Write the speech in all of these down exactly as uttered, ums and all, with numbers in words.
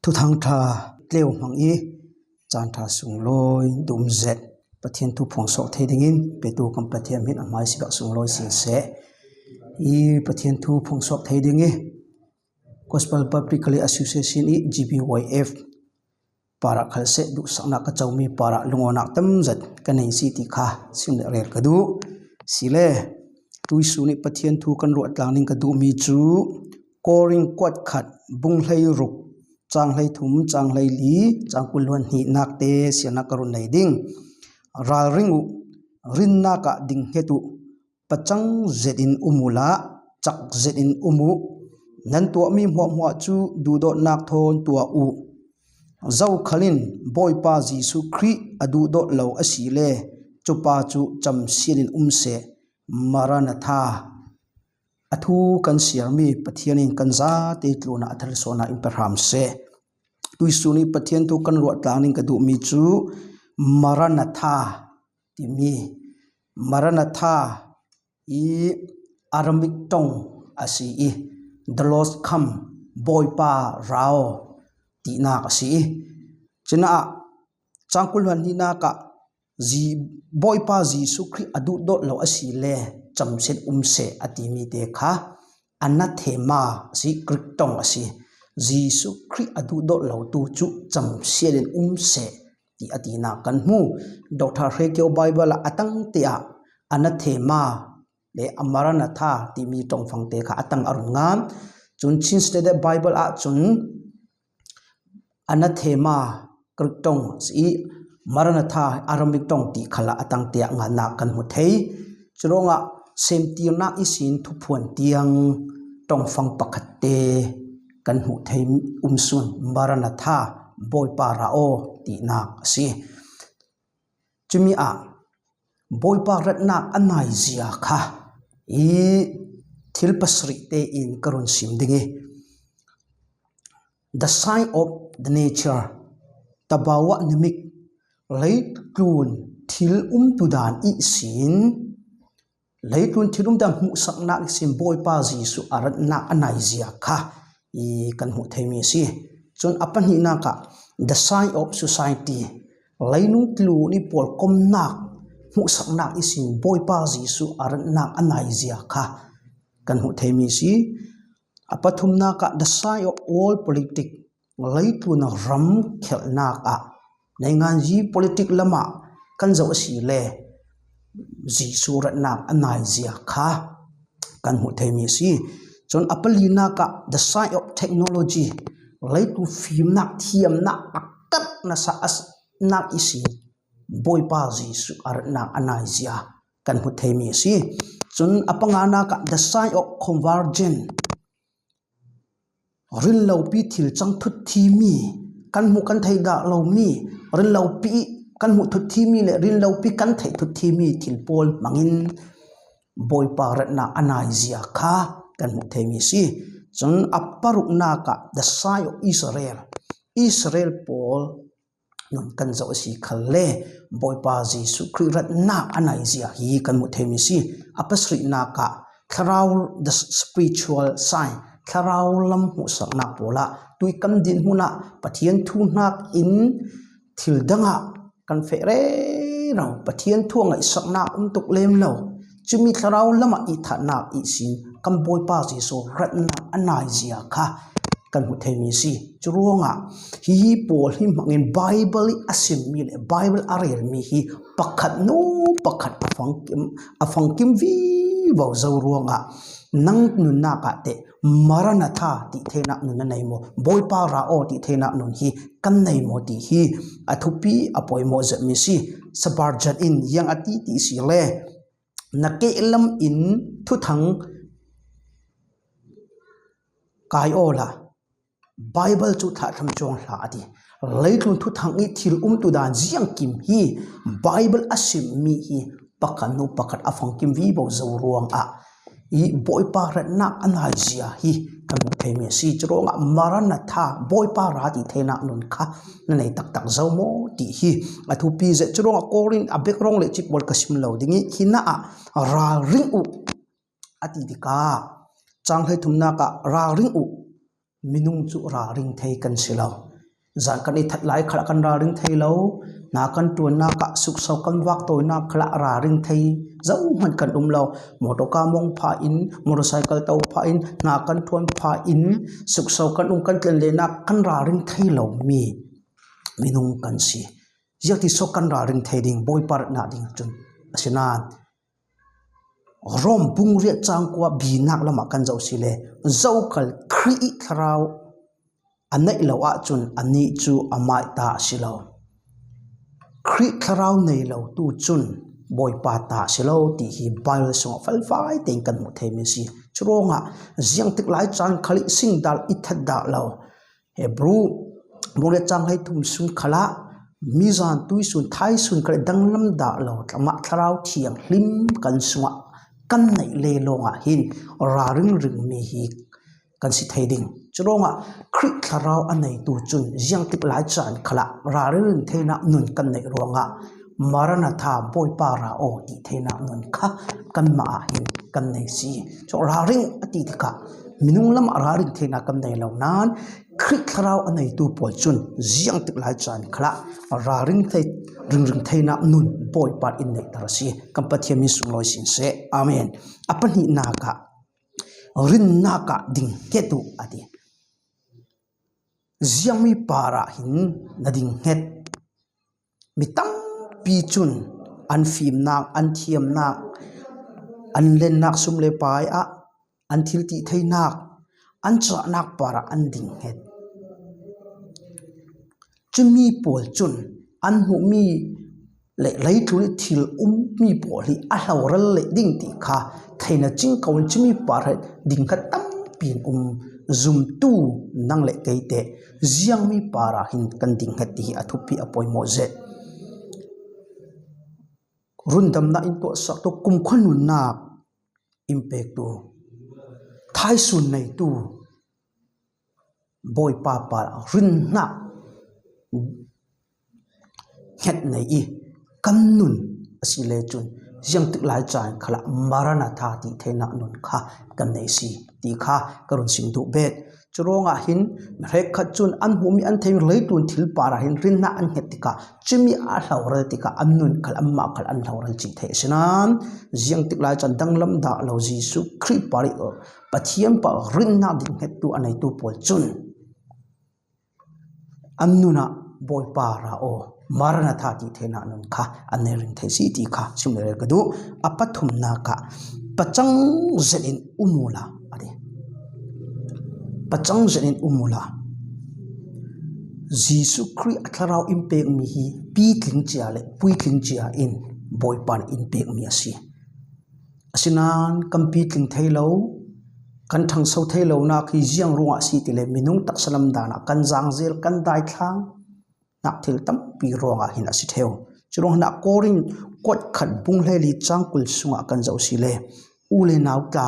Thuthang ṭha tleu hmang i, caan ṭha sunglawi dum zet Pathian thu phuang suak thei dingin petu kan Pathian min a hmaisibak sunglawi sin seh. I Pathian thu phuang suak thei ding i Gospel Public Association i G B Y F parah khalseh duhsaknak ka comi parah lungawinak tamzet ka nei si ti kha sim le rel ka duh. Sile, tuisun i Pathian thu kan ruah tlang ding ka duhmi cu Korin kuat khat bung hleiruk cang hleithum, cang hleili, cang kul hluan hnihnak te siarnak ka run nei ding. Ralring uh, rinnak ah ding het uh, pacang zetin um uhla, cak zetin um uh. Nan tuahmi hmuahhmuah cu duhdawtnak thawn tuah uh. Zokhal in Bawipa Jesuh Khrih a duhdawt lo a si le, cupa cu camsiat in um seh. Maranatha. A thu kan siarmi Pathian in kan zate tlunah a thalsuahnak in pe hram seh. Tuisun i Pathian thu kan ruah tlang ding ka duhmi cu Maranatha timi, Maranatha i Aramik ṭong a si i, The Lord come, Bawipa ra aw, tinak a si i, cina ah cang kul hluan hnihnak ah Bawipa Jesuh Khrih a duhdawt lo a si le camsiat um seh a timi te kha anathema a si, Greek ṭong a si. Jesuh Khrih a duhdawt lo tu cu camsiat in um seh ti a tinak kan hmu. Doctor Hrekio Bible ah a tangte ah anathema le a Maranatha timi ṭongfang te kha a tang a run ngam. Cun Chin Standard Bible ah cun anathema Greek ṭong si i, Maranatha Aramik ṭong ti khalah a tangte ah ngannak kan hmu thei. Curuangah semtirnak ihsin thuphuan tiang ṭongfang pakhat te kan hmuh thei um sun, Maranatha, Bawipa ra aw, tinak a si. Cumi ah Bawipa ratnak a naizia kha i thil pasarih tein ka run sim ding i, the sign of the nature, tabawa nimik, leitlun thil umtudan ihsin, leitlun thil umtudan hmuhsaknak ihsin Bawipa Jesuh a ratnak a naizia kha i kan hmuh theimi a si. Cun a pahnihnak ah the sign of society, leinung tlun i pawlkomnak hmuhsaknak ihsin Bawipa Jesuh a ratnak a naizia kha kan hmuh theimi a si. A pathumnak ah the sign of world politic, leitlun ram khelhnak ah, nainganzi politik lamah kan zoh a si le Jesuh ratnak a naizia kha kan hmuh theimi a si. Cun a palinak ah the sign of technology, leitlun fimnak thiamnak a kat nasa a nak ihsin Bawipa Jesuh a ratnak a naizia kan hmuh theimi a si. Cun a panganak ah the sign of conversion, rinlopi thil cang thutthimi, kan hmuh kan theih dah lomi, rinlopi kan hmuh thutthimi le rinlopi kan theih thutthimi thil pawl hmangin Bawipa ratnak a naizia kha kan hmuh theimi a si. Cun a paruknak ah the sign of Israel, Israel pawl nun kan zoh a si khalle Bawipa Jesuh Khrih ratnak a naizia hi kan hmuh theimi a si. A pasarihnak ah thlarau, the spiritual sign, thlarau lam hmuhsaknak pawl ah tui kan dinhmun ah Pathian thuhnak in thil dang ah kan feh rero, Pathian thu a ngaihsaknak um tuk lem lo. Cumi thlarau lamah i thatnak ihsin kan Bawipa Jesuh ratnak a naizia kha kan hmuh theimi a si. Curuangah hihi pawl hi hmangin Baibal i a simmi le Baibal a relmi hi pakhat hnu pakhat a fangkim, a fangkim vivo zo ruangah nang nunnak ah teh Maranatha tih theinak nun na nei maw? Bawipa ra aw tih theinak nun hi kan nei maw ti hi a thupi a poimawh zetmi a si. Spurgeon in ziang a ti ti si le, na kehlam in thuthang kai awla Baibal cu thlahthlam cuang hlah a ti. Leitlun thuthang i thil umtudan ziangkim hi Baibal a simmi hi pakhat hnu pakhat a fangkim vivo zo ruangah i Bawipa ratnak a naizia hi kan hmuh theimi a si. Curuangah Maranatha, Bawipa ra ti theinak nun kha na nei taktak zo maw ti hi a thupi zet. Curuangah Korin a background le cik pawl ka sim lo ding i, hinah ah ralring uh a ti tikah cang hleithumnak ah ralring uh, minung cu ralring thei kan si lo. Zan kan i that lai khalah kan ralring thei lo. Na kan ṭuannak ah sukso kan vak tawinak khalah ralring thei zohman kan um lo. Motorka mong pha in, motorcycle to pha in, na kan ṭuan pha in, sukso kan um kan tlen lenak kan ralring thei lo mi minung kan si. Ziangti so kan ralring thei ding, Bawipa ratna ding cun a si nain Rom bung riat cang kua binak lamah kan zoh si le, zokhal Khrih i thlarau a neih lo ahcun anih cu amai ta a si lo. Khrih thlarau nei lo tu cun Bawipa ta a si lo ti hi Baibal sungah felfai tein kan hmuh theimi a si. Curuangah ziangtik lai caan khal i sing dah i that dah lo. Hebru bung riat cang hleithum sung khalah mizan tui sun, thai sun khalah danglam dah lo, amah thlarau thianghlim kan sungah kan neih le lawngah hin ralring ringmi hi kan si thei ding. Curuangah Khrih thlarau a neitu cun ziangtik lai caan khalah ralring theinak nun kan neih ruangah Maranatha, Bawipa ra aw ti theinak nun kha kanmah ah hin kan nei si. Cu ralring a ti tikah minung lamah ralring theinak kan nei lo nain Khrih thlarau a neitu pawl cun ziangtik lai caan khalah ralring thei, ringring theinak nun Bawipa in neihter a si. Kan Pathian min sunglawi sin seh. Amen. A pahnihnak ah rinnak ah ding hnget uh a ti. Ziangmi parah hin na ding hnget. Mi tampi cun an fimnak, an thiamnak, an lennak sum le pai ah an thil tih theinak, an cahnak parah an ding hnget. Cumi pawl cun an hmuhmi le leitlun i thil ummi pawl hi a hloral leh ding ti kha theihna cingko in cumi parah ding kha tampi in um. Zumtu nang le keite ziangmi parah hin kan ding hnget ti hi a thupi a pawimawh zet. Rundamnak in tuahsak tu kumkhua nunnak in pektu thaisun neitu Bawipa parah rinnak hnget nei i kan nun a si le cun ziangtik lai caan khalah Maranatha ti theinak nun kha kan nei si ti kha ka run sim duh bet. Curuangah hin hrekkhat cun an hmuhmi an theihmi leitlun thil parah hin rinnak an hnget tikah cumi a hloral tikah an nun khal anmah khal an hloral cih theih a si nain ziangtik lai caan danglam dah lo Jesuh Khrih parih Pathian pa rinnak ding hngettu a neitu pawl cun an nun ah Bawipa ra aw, Maranatha ti theinak nun kha an nei ring thei si ti kha sim le rel ka duh. A pathumnak ah pacang zet in um uhla a ti. Pacang zet in um uhla. Jesuh Khrih a thlarau in pekmi hi pitling cia le puitling cia in Bawipa in pekmi a si. Asinain kan pitling thei lo, kan ṭhangso thei lonak hi ziang ruangah a si ti le minung taksa lamdan ah kan zaangzel, kan daithlang nak thil tampi ruangah hin a si ṭheu. Curuang hin ah Korin kuat khat bung hleili cang kul sungah kan zoh si le, u le nau tla,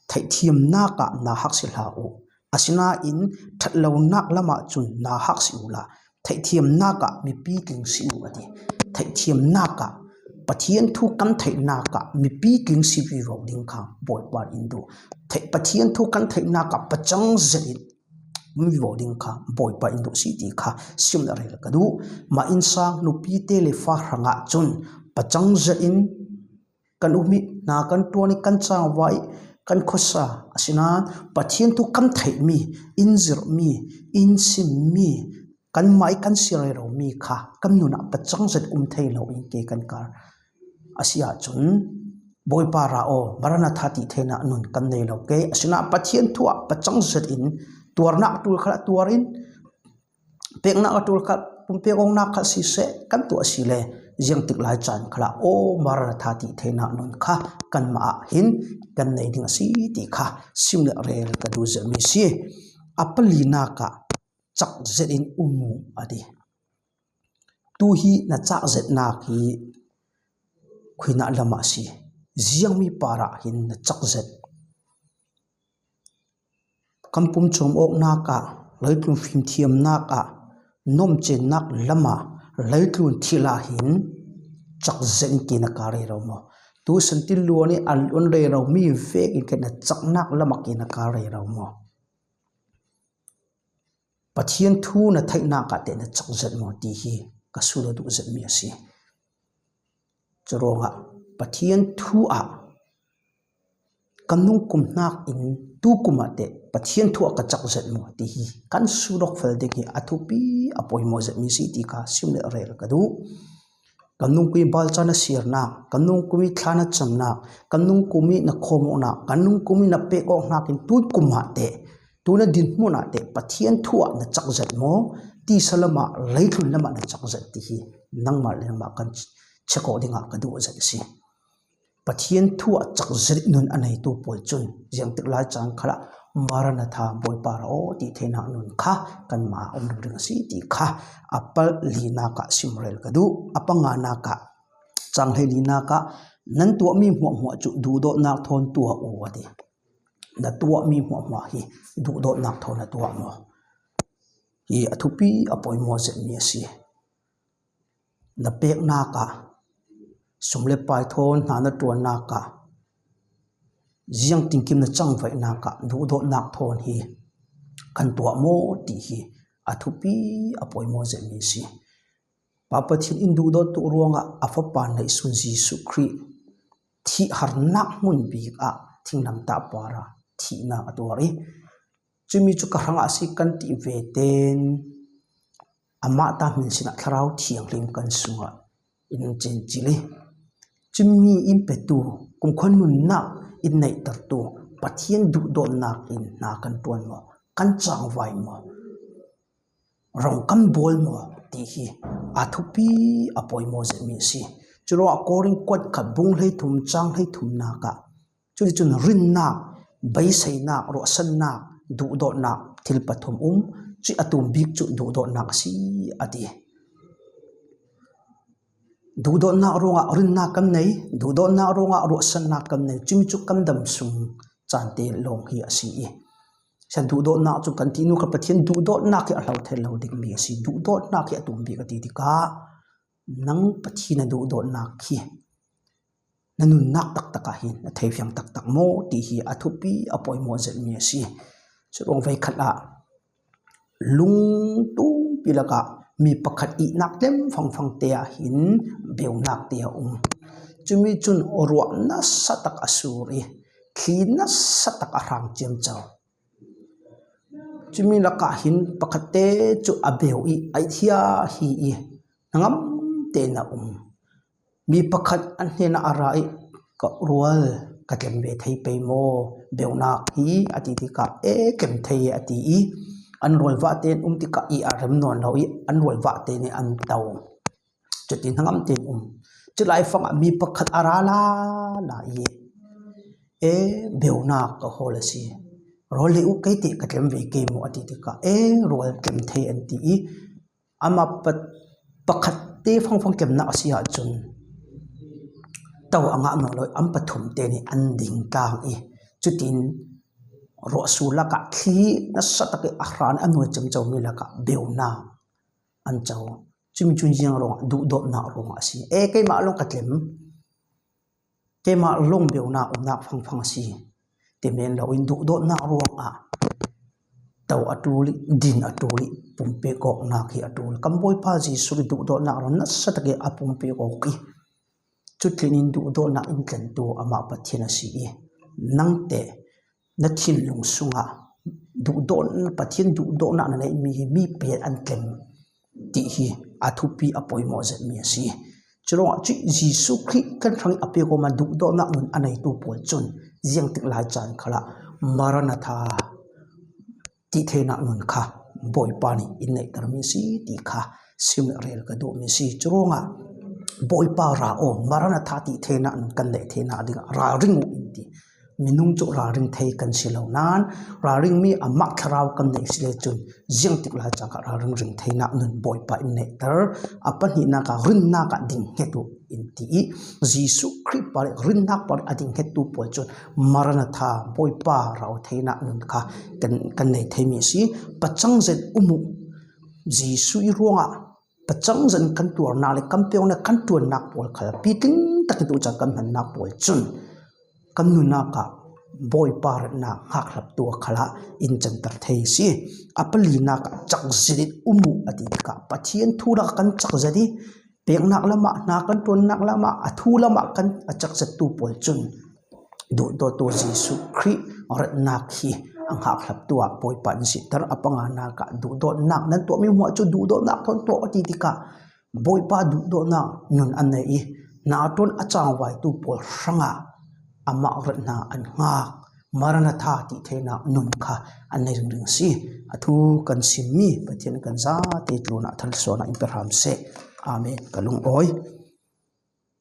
theihthiamnak ah na hak si hlah uh. Asinain ṭhat lonak lamah cun na hak si uhla, theihthiamnak ah mipi tling si uh a ti. Theihthiamnak ah Pathian thu kan theihnak ah mipi tling si vivo ding kha Bawipa in duh. Theih-, Pathian thu kan theihnak ah pacang zet in um vivo ding kha Bawipa in duh si ti kha sim le rel ka duh. Mah innsang nupite le fa hrangah cun pacang zet in kan um i, na kan ṭuan i, kan cangva i, kan khuasa, asinain Pathian thu kan theihmi, in zirhmi, in simmi, kanmah i kan si reromi kha kan nun ah pacang zet um thei lo in ke kan kar a si ahcun, Bawipa ra aw, Maranatha ti theinak nun kan nei lo ke. Asinain Pathian thu ah pacang zet in tuarnak a ṭul khalah tuar in, peknak a ṭul khat pumpek awknak khat siseh kan tuah a si le, ziangtik lai caan khalah aw, Maranatha ti theinak nun kha kanmah ah hin kan nei ding a si ti kha sim le rel ka duh zetmi si. A palinak ah cak zet in um uh a ti. Tu hi na cak zetnak hi khuinak lamah a si. Ziangmi parah hin na cak zet. Kan pum cuam awknak ah, leitlun fimthiamnak ah, nomcennak lamah, leitlun thil ah hin cak zet in ke na kal rero maw? Tu santil luan in an rero mi vekin ke na caknak lamah ke na kal rero maw? Pathian thu na theihnak ah teh na cak zet maw ti hi ka sut aw duh zetmi a si. Curuangah Pathian thu ah kan nungkum hnak in tukum ah teh Pathian thu ah ka cak zet maw ti hi kan sut awk fel ding hi a thupi a poimaw zetmi si ti kha sim le rel ka duh. Kan nungkum i balca na siarnak, kan nungkum i thla na camnak, kan nungkum i na khawm awknak, kan nungkum i na pek awknak in tukum ah teh, tu na dinhmun ah teh Pathian thu ah na cak zet maw, tisa lamah, leitlun lamah na cak zet ti hi nangmah le nangmah kan check awk dingah ka duh zet a si. Pathian thu ah cak zet nun a neitu pawl cun ziangtik lai caan khalah Maranatha, Bawipa ra aw ti theinak nun kha kanmah a um ringring a si ti kha a palinak ah sim rel ka duh. A panganak ah, cang hleilinak ah, nan tuahmi hmuahhmuah cu duhdawtnak thawn tuah u a ti. Na tuahmi hmuahhmuah hi duhdawtnak thawn a tuah maw? Hi a thupi a poimaw zetmi a si. Na peknak ah, sum le pai thawn hna na ṭuannak ah, ziangtinkim na cangvaihnak ah duhdawtnak thawn hi kan tuah maw ti hi a thupi a poimaw zetmi a si. Pa Pathian in duhdawt tuk ruangah a Fapa neihsun Jesuh Khrih thihharnak hmun bik ah thinglamtah par ah thihnak a tuar i, cumi cu ka hrangah a si kan ti ve tein amah ta hmin sinah Thlarau Thianghlim kan sungah in cin cil i, cumi in petu, kumkhua nunnak in neihtertu Pathian duhdawtnak in hna kan ṭuan maw, kan cangvai maw, rong kan bawl maw ti hi a thupi a poimaw zetmi a si. Curuangah Korin kuat khat bung hleithum cang hleithumnak ah, cuticun rinnak, beiseinak, ruahsannak, duhdawtnak thil pathum um, cui a tum bik cu duhdawtnak a si a ti. Duhdawtnak ruangah rinnak kan nei, duhdawtnak ruangah ruahsannak kan nei, cumi cu kan dam sung caan te lawng hi a si i, sian duhdawtnak cu kan ti nu kha Pathian duhdawtnak hi a hlo thei lo dingmi a si. Duhdawtnak hi a tum bik a ti tikah nang Pathian a duhdawtnak hi na nunnak taktak ah hin na theifiang taktak maw ti hi a thupi a poimaw zetmi a si. Curuang veikhat ah lungtumpi lakah mi pakhat ihnak tlem fangfang te ah hin beunak te a um. Cumi cun ruah nasa tak a sur i thli nasa tak a hrang ciamco. Cumi lakah hin pakhat te cu a beu i a ithia hi i hnangam tein a um. Mi pakhat an hnenah a ra i, "Ka rual ka tlem ve thei pei maw? Beunak hi," a ti tikah, "E, tlem thei," a ti i, an rual vah tein um tikah i a rem nawn lo i, an rual vah tein an to. Cuti hnangam tein um. Cu laifangah mi pakhat a ra lala i, "E, beunak ka hawl a si. Rual lei uh kei teh ka tlem ve kei maw?" a ti tikah, "E, rual tlem thei," an ti i, amah pa-, pakhat te fangfang tlemnak a si ahcun to a ngah nawn lo i an pathum te nih an ding tlang i, cutin ruahsur lakah thli nasa tak i a hran a nuai ciamcomi lakah beunak an co. Cumi cun ziang ruangah, duhdawtnak ruangah a si. "E, keimah lawng ka tlem. Keimah lawng beunak umnak fangfang a si," ti men loin duhdawtnak ruangah to a ṭul i, din a ṭul i, pumpek awknak hi a ṭul. Kan Bawipa Jesuh i duhdawtnak ruang nasa tak i a pumpek awk i, cutlin in duhdawtnak in tlentu amah Pathian a si i, nangte na thinlung sungah duhdawt, Pathian duhdawtnak na neihmi hi mi pet an tlem ti hi a thupi a poimaw zetmi a si. Curuangah cuih Jesuh Khrih kan hrangih a pek awma duhdawtnak nun a neitu pawl cun ziangtik lai caan khalah Maranatha ti theinak nun kha Bawipa nih in neihtermi a si ti kha sim le rel ka duhmi a si. Curuangah Bawipa ra aw, Maranatha ti theinak nun kan neih theinak dingah ralring uh in ti. Minung cu ralring thei kan si lo nain, ralringmi amah thlarau kan neih si le cun, ziangtik lai caan kha ralring ring theinak nun Bawipa in neihter. A pahnihnak ah rinnak ah ding hnget uh in ti i, Jesuh Khrih par i rinnak par i a ding hngettu pawl cun Maranatha, Bawipa ra aw theinak nun kha kan, kan nei theimi a si. Pacang zet um uh. Jesuh i ruangah pacang zet in kan tuarnak le kan peknak, kan ṭuannak pawl khal pitling takin tu caan kan hmannak pawl cun kan nunnak ah Bawipa retna ngakhlaptu a khalah in canter thei si. A palinak ah cakzet in um uh a ti tikah Pathian thu lakah kan cakzet i peknak lamah, hna kan ṭuannak lamah, a thu lamah kan a cakzettu pawl cun duhdawtu Jesuh Khrih retnak hi a ngakhlaptu ah Bawipa in sihter. A panganak ah duhdawtnak nan tuahmi hmuah cu duhdawtnak thawn tuah a ti tikah Bawipa duhdawtnak nun an nei i hna ṭuan a cangvaitu pawl hrangah amah retna an ngak, Maranatha tih theinak nun kha an nei ringring si. A thu kan simmi Pathian kan zate tlunah thalsuanah in pe hram seh. Amen. Ka lungawi.